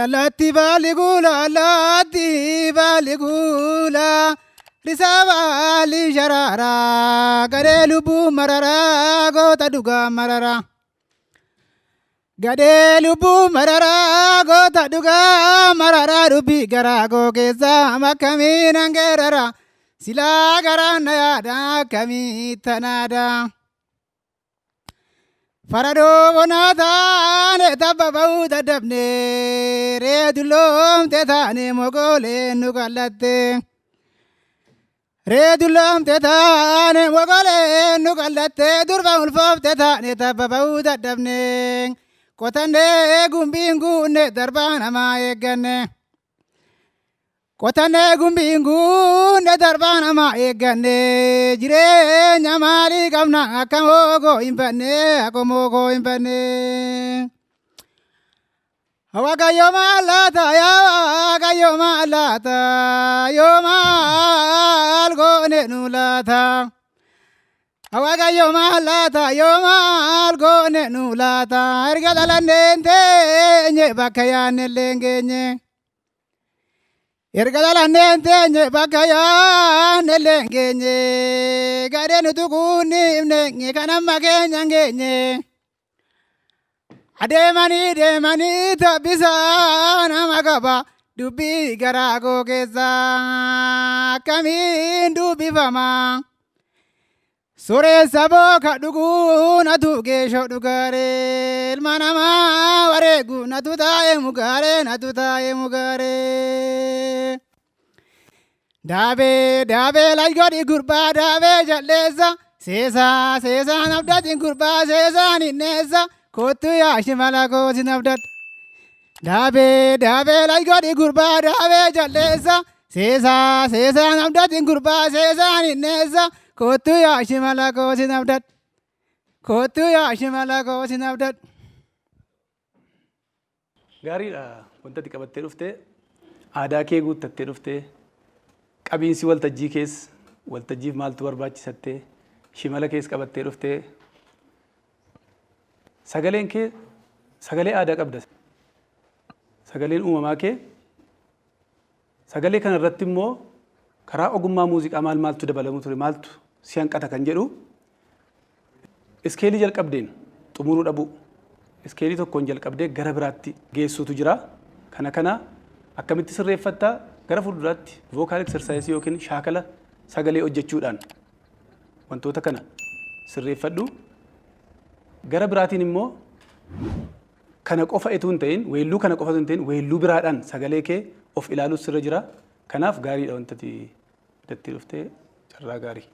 Allaatti baalli guula, allaatti baalli guula, risaa baalli sharaara, gadhee lubbuu mararaa, goota dhugaa mararaa. Gadhee lubbuu mararaa, goota dhugaa mararaa, dubbii garaa koo keessaa akkamiin hangeerara, silaa garaan na yaada akkamii tanaada. Faradoo bonaa taane tabba ba'uu dadhabne, ree dulloomte taane mogooleen nu qallatte. Ree dulloomte taane mogooleen nu qallatte, durba ulfoofte taane tabba ba'uu dadhabne. Qotannee gumbiin guunne, darbaa namaa eegganne. Qotannee gumbiin guunne, darbaa namaa eegganne, jireenya maalii qabna, akka moogoo hin banne, akka moogoo hin banne. Waaqayyo maal laata, yaa Waaqayyo maal laata, yoo maal goone nu laata? Waaqayyo maal laata, yoo maal goone nu laata? Erga dhalanneen teenye, bakka yaadne illee hin geenye. Erga dhalanneen teenye, bakka yaadne illee hin geenye. Gadhee nuti kunnifne kan amma keenya hin geenye. Adeemanii deemanii tabbisaa nama qaba, dubbii garaa koo keessaa akkamiin dubbifama? Soreessa booka dhuguu natu geeshoo dhugaaree, ilma namaa wareegu natu taa'ee mugaaree, natu taa'ee mugaaree. Daabee daabee lal godhi gurbaa, daabee jalleessa, seesaa seesaan abdatin gurbaa, seesaan hinneessa, kottu yaa shimala koosin abdadha. Daabee daabee lal godhi gurbaa, daabee jalleessa, seesaa seesaan abdatin gurbaa, seesaan hinneessa, kottu yaa shimala koosin abdadha. Kottu yaa shimala koosin abdadha. Gaariidha. Wanta ati qabattee dhuftee, aadaa kee guuttattee dhuftee, qabiinsi waltajjii keessa, waltajjiif maaltu barbaachisattee, shimala kees qabattee dhuftee, sagaleen kee sagalee aadaa qabda. Sagaleen uumamaa kee, sagalee kana irratti immoo karaa ogummaa muuziqaa maal maaltu dabalamu ture, maaltu si hanqata kan jedhu, iskeelii jalqabdeen xumuruu dhabuu, iskeelii tokkoon jalqabdee gara biraatti geessuutu jira. Kana akkamitti sirreeffattaa? Gara fuulduraatti vocal exercise yookiin shaakala sagalee hojjechuudhaan wantoota kana sirreeffadhu. Gara biraatiin immoo kana qofa etuu hin ta'in, weelluu kana qofa hin ta'in, weelluu biraadhaan sagalee kee of ilaaluus sirra jira. Kanaaf gaariidha wanta ati itti dhuftee, carraa gaarii.